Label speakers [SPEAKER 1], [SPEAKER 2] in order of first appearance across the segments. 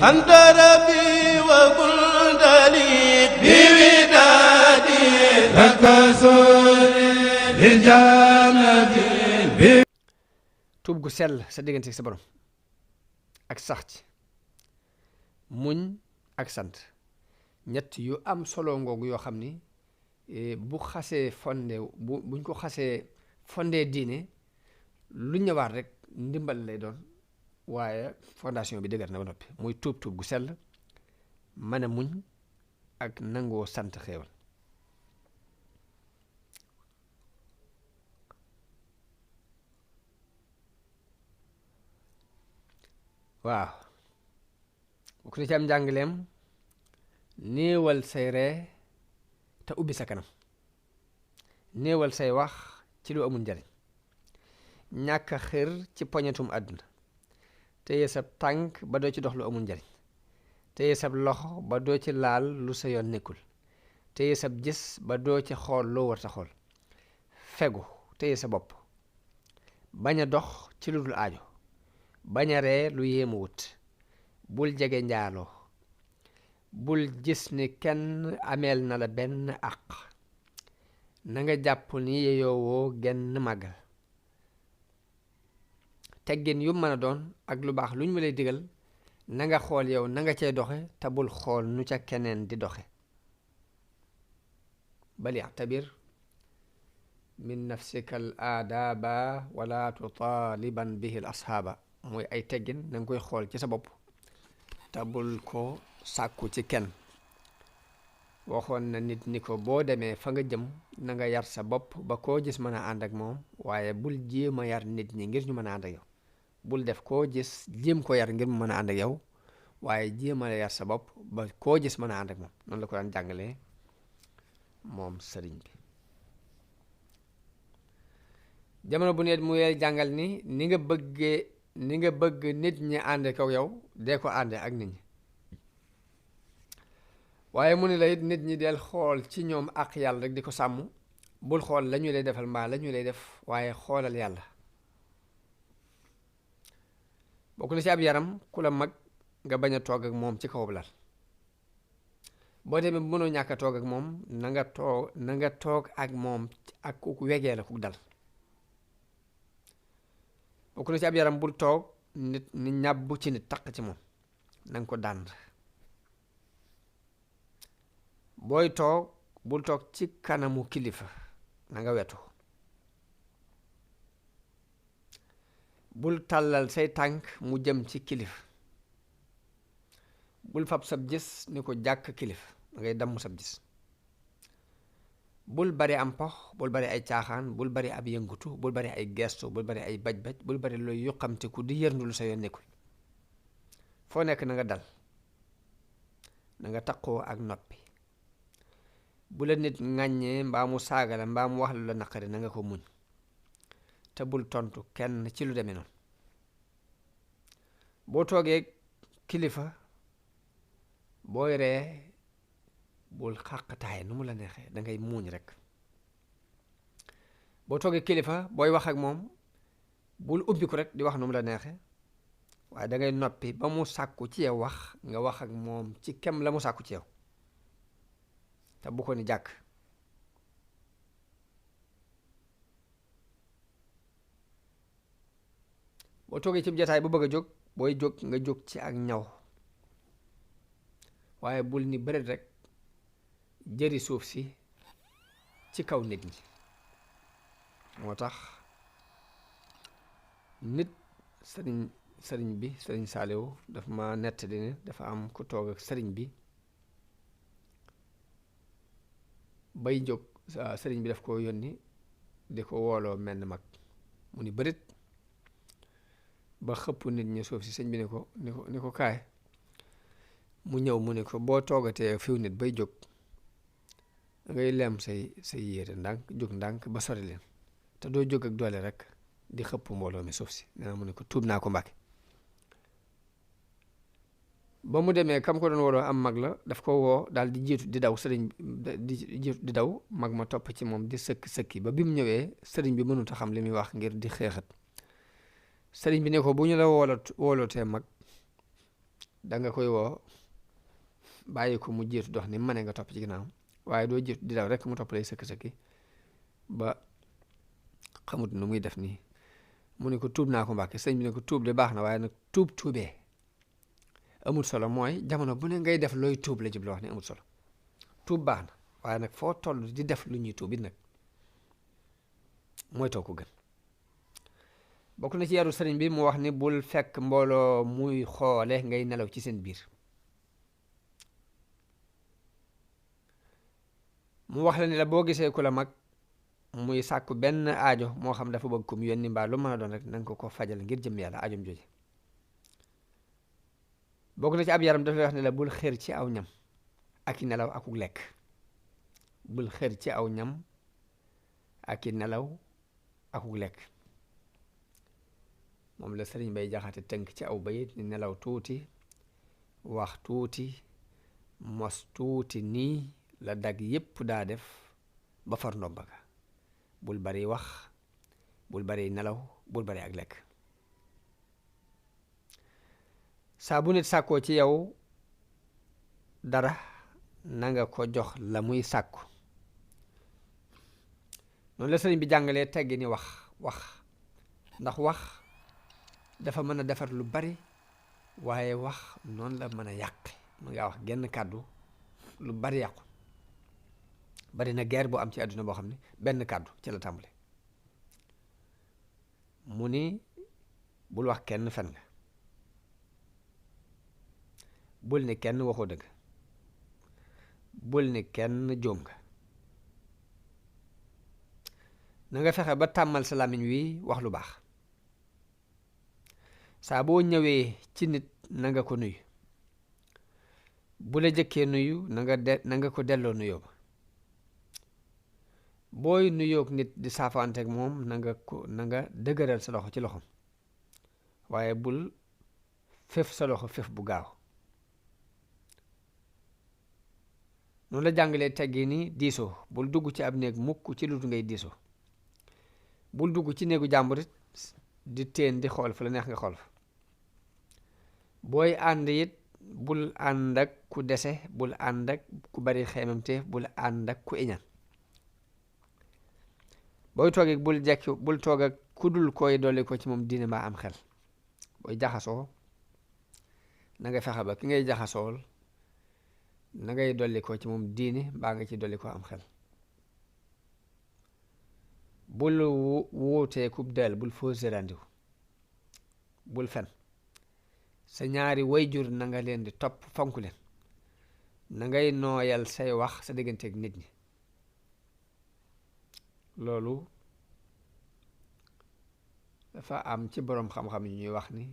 [SPEAKER 1] anta rabbi wa kuntali bi widadi laka suri li jannati bi.
[SPEAKER 2] tuub gu sell sa diggante sa borom ak sax ci muñ ak sant ñett yu am solo ngoogu yoo xam ni bu xasee buñ ko xasee fondee diine lu ñëwaat rek ndimbal lay doon waaye fondation bi dëgër na ba noppi muy tuub gu sell mën a muñ ak nangoo sant xéewal. waaw bokk na ci am njàngaleem néewal say ree te ubbi sa kanam, néewal say wax ci lu amul njariñ, ñàkk a xër ci poñetum àdduna, téye sab tànk ba doo ci dox lu amul njariñ, téye sab loxo ba doo ci laal lu sa yoon nekkul, téye sab gis ba doo ci xool loo war sa xool, fegu téye sa bopp, bañ a dox ci lu dul aajo, bañ a ree lu yéemu wut, bul jege njaaloo, bul gis ni kenn ameel na la benn àq, na nga jàpp ni yeyoowoo genn màggal. teggin yu mën a doon ak lu baax lu ñu ma lay digal na nga xool yow na nga cay doxe te bul xool nu ca keneen di doxe. bal ya'tabir min nafsika al aadaaba wala tutaaliban bihi al ashaaba, mooy ay teggin na nga koy xool ci sa bopp te bul ko sàkku ci kenn. waxoon na nit ni ko boo demee fa nga jëm na nga yar sa bopp ba koo gis mën a ànd ak moom, waaye bul jéem a yar nit ñi ngir ñu mën a ànd ak yow. bul def koo gis jéem ko yar ngir mu mën a ànd ak yow, waaye jéem a yar sa bopp ba koo gis mën a ànd ak moom. noonu la ko daan jàngalee moom sëriñ bi. jamono bu nekk mu yee jàngal ni ni nga bëgg nit ñi ànd ak yow dee ko ànde ak nit ñi, waaye mu ni la it nit ñi del xool ci ñoom ak yàlla rek di ko sàmm. bul xool la ñu lay defal mbaa la ñu lay def, waaye xoolal yàlla. bokk na ci ab yaram ku la mag nga bañ a toog ak moom ci kaw lal. boo demee mënoo ñàkk a toog ak moom na nga toog ak moom ak ku wegee la ku dal. bokk na ci ab yaram bul toog nit ni ñàbbu ci nit taq ci moom, na nga ko dànd. booy toog bul toog ci kanamu kilifa, na nga wetu. bul tàllal say tànk mu jëm ci kilifa. bul fab sab gis ni ko jàkk kilifa, da ngay damm sab gis. bul bari am pox, bul bari ay caaxaan, bul bari ab yëngutu, bul bari ay gestu, bul bari ay baj-baj, bul bari looy yuqamte ku di yërndu lu sa yoon nekkul. foo nekk na nga dal, na nga taqoo ak noppi. bu la nit ŋàññee mbaa mu saaga la mbaa mu wax lu la naqari na nga ko muñ, te bul tontu kenn ci lu demee noonu. boo toogee kilifa booy ree bul xàqtaay nu mu la neexee, da ngay muuñ rek. boo toogee kilifa booy wax ak moom bul ubbi ko rek di wax nu mu la neexee, waaye da ngay noppi ba mu sàkku ci yow wax nga wax ak moom ci kem la mu sàkku ci yow, te bu ko ni jàkk. boo toogee ci jataay bu bëgg a jóg booy jóg nga jóg ci ak ñaw, waaye bul ni bëreet rek jëri suuf si ci kaw nit ñi. moo tax nit sëriñ Saaliw dafa ma nettali ne dafa am ku toog ak sëriñ bi bay jóg. sëriñ bi daf ko yónni di ko wooloo menn mag, mu ni bërit ba xëpp nit ñi suuf si. sëñ bi ni ko kaay. mu ñëw mu ni ko boo toogatee fiw nit bay jóg ngay lem say yére ndànk jóg ndànk ba sori leen, te doo jóg ak doole rek di xëpp mbooloo mi suuf si. nee mu ni ko tuub naa ko Mbàkke. ba mu demee kam ko doon wooloo am mag la, daf ko woo daal di jiitu di daw. sëriñ di jiitu di daw, mag ma topp ci moom di sëkki ba bi mu ñëwee sëriñ bi mënut a xam li muy wax ngir di xeexat. sëriñ bi ne ko bu ñu la woolotee mag danga koy woo bàyyi ko mu jiitu dox ni mane nga topp ci ginnaaw waaye doo jiitu di daw rek mu topp lay sëkk-sëkki ba xamut nu muy def nii. mu ne ko tuub naa ko Mbàkke. sëñ bi ne ko tuub de baax na waaye nag tuubee amul solo. mooy jamono bu ne ngay def looy tuub la jublu wax ni amul solo. tuub baax na waaye nag foo toll di def lu ñuy tuub it nag mooy too ko gën. bokk na ci yaru sëriñ bi mu wax ni bul fekk mbooloo muy xoole ngay nelaw ci seen biir. mu wax la ni la boo gisee ku la mag muy sàkku benn aajo moo xam dafa bëgg ko mu yónni mbaa lu mën a doon rek nanga ko fajal ngir jëm yàlla aajom jooje. bokk na ci ab yaram dafay wax ne la bul xër ci aw ñam ak i nelaw akuk lekk. bul xër ci aw ñam ak i nelaw akuk lekk. moom la sëriñ Bay Jaxate tënk ci aw bayit ni nelaw tuuti wax tuuti mos tuuti nii la dag yépp daa def ba far ndomba ga. bul bari wax bul bari nelaw bul bari ak lekk. saa bu nit sàkkoo ci yow dara nanga ko jox la muy sàkku. noonu la sëriñ bi jàngalee teggi ni wax ndax wax dafa mën a defar lu bari waaye wax noonu la mën a yàq. mën ngaa wax genn kàddu lu bari yàqu. bari na guerre bu am ci àdduna boo xam ne benn kàddu ci la tàmbale. mu ni bul wax kenn fen nga. bul ni kenn waxoo dëgg. bul ni kenn jóom nga. na nga fexe ba tàmmal sa làmmiñ wi wax lu baax. saa boo ñëwee ci nit na nga ko nuyu. bu la jëkkee nuyu na nga ko delloo nuyoo ba. booy nuyoog nit di saafaanteeg moom na nga dëgëral sa loxo ci loxom waaye bul fef sa loxo fef bu gaaw. noonu la jàngalee teggi ni diisoo. bul dugg ci ab néeg mukk ci lu ngay diisoo. bul dugg ci néegu jàmburit di teen di xool fa la neex nga xool fa. booy ànd it bul ànd ak ku dese bul ànd ak ku bari xeemamte bul ànd ak ku iñaan. booy toogee bul toog ak ku dul koy dolli ko ci moom diine mbaa am xel. booy jaxasoo na nga fexe ba ki ngay jaxasool na ngay dolli ko ci moom diine mbaa nga ci dolli ko am xel. bul wuutee kub del bul fausse rendez-vous. bul fen. sa ñaari wayjur na nga leen di topp fonk leen. na ngay nooyal say wax sa digganteeg nit ñi. loolu dafa am ci boroom xam-xam yu ñuy wax ni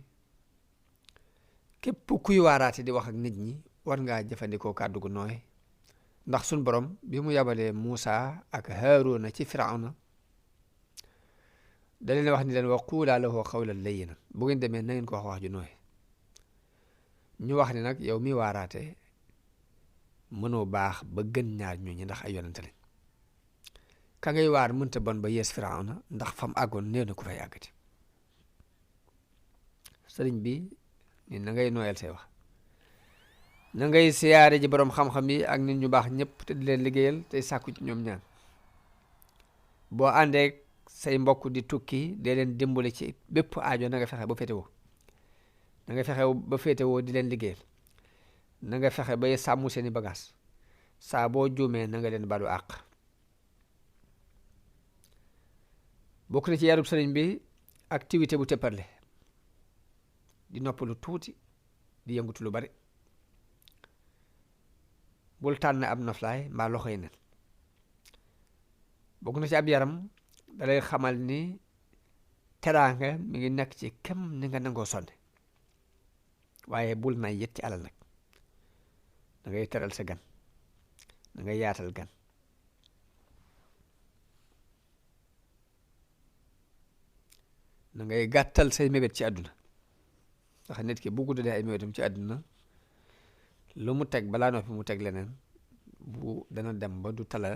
[SPEAKER 2] képp kuy waaraate di wax ak nit ñi war ngaa jëfandikoo kàddu gu nooy. ndax suñ borom bi mu yabalee Muusa ak Haaruna ci Firawna da leen wax ni leen wa quulaa lahu qawlan layyinan bu ngeen demee na ngeen ko wax ju nooy. ñu wax ni nag yow mi waaraate mënoo baax ba gën ñaar ñooñu ndax ay yonente lañ. ka ngay waar mënta bon ba yees Firawna ndax fam àggoon néew na ku fay àggati. sëriñ bi ni na ngay nooyal say wax. na ngay siyaare ji boroom xam-xam yi ak nit ñu baax ñëpp te di leen liggéeyal tey sàkku ci ñoom ñaan. boo àndee say mbokk di tukki dee leen dimbali ci bépp aajo na nga fexe ba féetewoo. na nga fexe ba féetewoo di leen liggéeyal. na nga fexe ba sàmm seeni bagaas. saa boo juumee na nga leen balu àq. bokk na ci yarub sëriñ bi activité bu tëpparle. di noppalu tuuti di yëngutu lu bari. bul tànn ab noflaay mbaa loxo yi nen. bokk na ci ab yaram dalay xamal ni teraanga mi ngi nekk ci kem ni nga nangoo sonne. waaye bul nay yët ci alal nag. da ngay teral sa gan. da ngay yaatal gan. da ngay gàttal say mébét ci àdduna. ndax nit ki bu guddee ay mébétam ci àdduna lu mu teg balaa noppi mu teg leneen bu dana dem ba du tala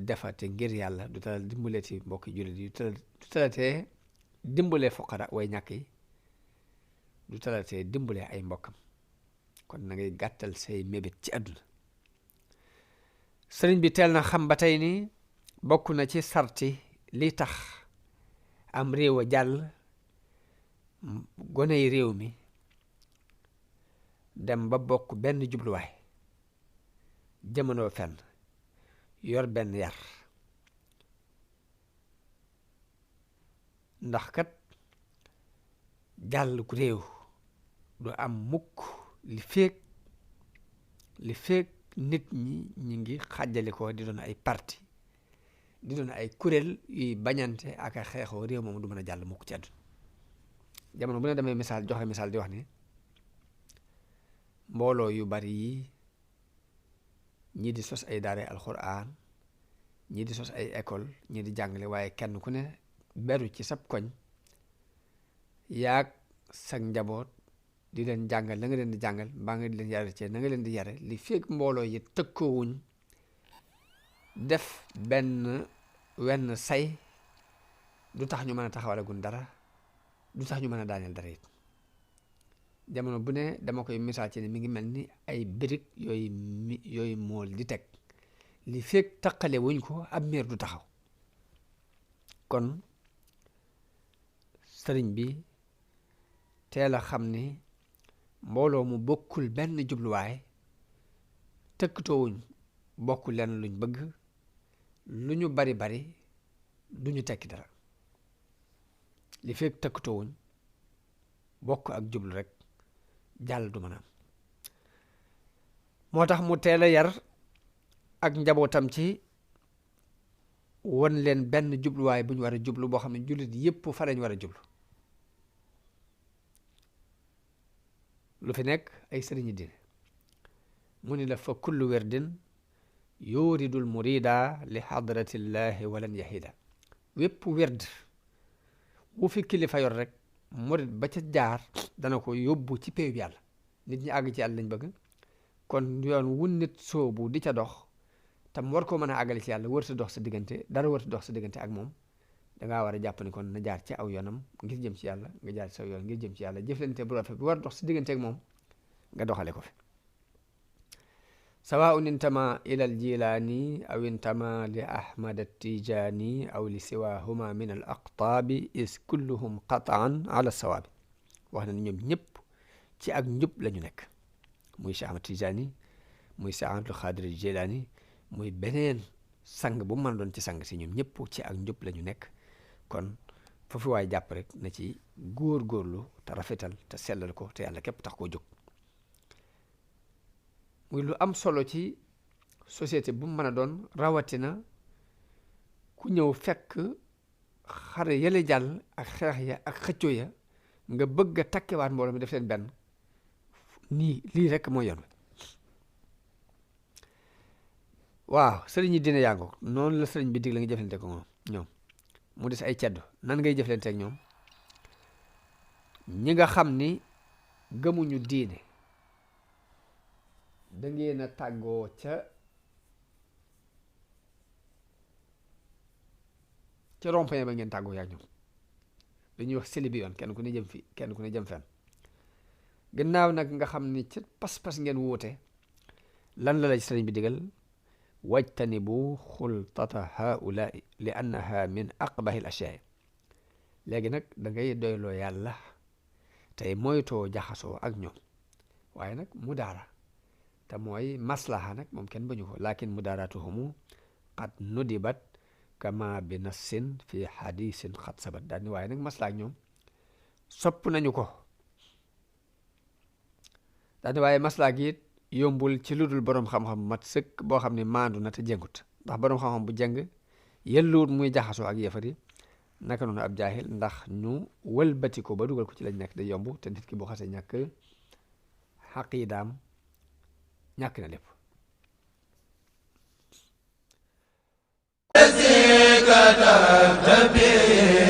[SPEAKER 2] defate ngir yàlla du tala dimbalee ci mbokki jullit yi du talatee dimbalee foqara way ñàkk yi du talatee dimbale ay mbokkam. kon na ngay gàttal say mébét ci àdduna. sëriñ bi teel na xam ba tey ni bokk na ci sarti li tax am réew a jàll goney réew mi dem ba bokk benn jubluwaay, jamono fenn, yor benn yar. ndax kat jàll ku réew du am mukk li feek nit ñi ngi xàjjali ko di doon ay parti, di doon ay kuréel yuy bañante ak a xeexoo, réew moom du mën a jàll mukk ci àdduna. jamono bu ne damay joxe misaal di wax ni mbooloo yu bari yi ñii di sos ay daara alxuraan, ñii di sos ay école, ñii di jàngale, waaye kenn ku ne beru ci sab koñ yaag sag njaboot di leen jàngal la nga leen di jàngal, mbaa nga di leen yare ci na nga leen di yare. li fekk mbooloo yi tëkkoowuñ def wenn say, du tax ñu mën a taxawalagun dara, du tax ñu mën a daaneel dara it. jamono bu ne dama koy misaal ci ne mi ngi mel ni ay birig yooyu mool di teg, li fekk taqale wuñ ko ab miir du taxaw. kon sëriñ bi teel a xam ni mbooloo mu bokkul benn jubluwaay, tëkkatoowuñ bokkul lenn luñ bëgg, lu ñu bari bari du ñu tekki dara. li fekk tëkkatoowuñ bokk ak jublu rek jàll du mën a am. moo tax mu teel a yar ak njabootam ci won leen benn jubluwaay bu ñu war a jublu, boo xam ne jullit yépp fa lañ war a jublu. lu fi nekk ay sëriñi diine mu ni la fa kullu werdin yuridul murida li hadratillahi walan yahida. wépp werd wu fi kilifa yor rek murid ba ca jaar dana ko yóbbu ci péew yàlla. nit ñi àgg ci yàlla lañ bëgg, kon yoon wu nit soobu di ca dox tam war koo mën a àggale ci yàlla, wërta dox sa diggante dara, wërta dox sa diggante ak moom. dangaa war a jàpp ni kon na jaar ci aw yoonam ngir jëm ci yàlla, nga jaar ci saw yoon ngir jëm ci yàlla. jëflante bu rafet bi war dox sa diggante ak moom nga doxale ko fi. sawaun intama ila al jilaani aw intama li ahmad attijaani aw li siwahuma min al aqtaabi is kulluhum qataan ala sawaabi. wax na ne ñoom ñëpp ci ak njub la ñu nekk, muy Cheikh Ahmad Tijaani, muy Cheikh Abdul Xaadir Jilaani, muy beneen sang bu mën doon ci sang si, ñoom ñëpp ci ak njub la ñu nekk. kon foofu waay jàpp rek na ci góor-góorlu te rafetal te sellal ko te yàlla képp tax koo jóg. muy lu am solo ci société bu mu mën a doon, rawatina ku ñëw fekk xare yële jàll ak xeex ya ak xëccoo ya nga bëgg a takkewaat mbooloo mi def leen benn. nii lii rek mooy yoon. waaw sëriñ yi dina yàngoo noonu la sëriñ bi dig la nga jëflante ko ñoom. mu des ay ceddo, nan ngay jëflante ak ñoom? ñi nga xam ni gëmuñu diine, da ngeen a tàggoo ca rond-point ba ngeen tàggoo yaak ñoom. dañuy wax seli bi yoon, kenn ku ne jëm fi, kenn ku ne jëm fenn. gannaaw nag nga xam ni ca pas-pas ngeen wuute, lan la sëriñ bi digal? wajtanibu xultata haulaai li annaha min aqbahi l ashyaai. léegi nag da ngay doyloo yàlla tey moytoo jaxasoo ak ñoom. waaye nag mudaara te mooy maslaha nag moom kenn bañu ko, lakin mudaaratuhumu qad nudibat kama bi nassin fi hadisin qad sabat. daal ni waaye nag maslaha ak ñoom sopp nañu ko. daal ni waaye maslaha gi it yombul ci lu dul boroom xam-xam mat sëkk boo xam ne maandu na te jëngut. ndax boroom xam-xam bu jëng yelluwut muy jaxasoo ak yëfar yi, naka noonu ab jaahil, ndax ñu wëlbati ko ba dugal ko ci lañ nekk day yomb. te nit ki bu xasee ñàkk xaqiidaam ñàkk na lépp.
[SPEAKER 1] كتبت به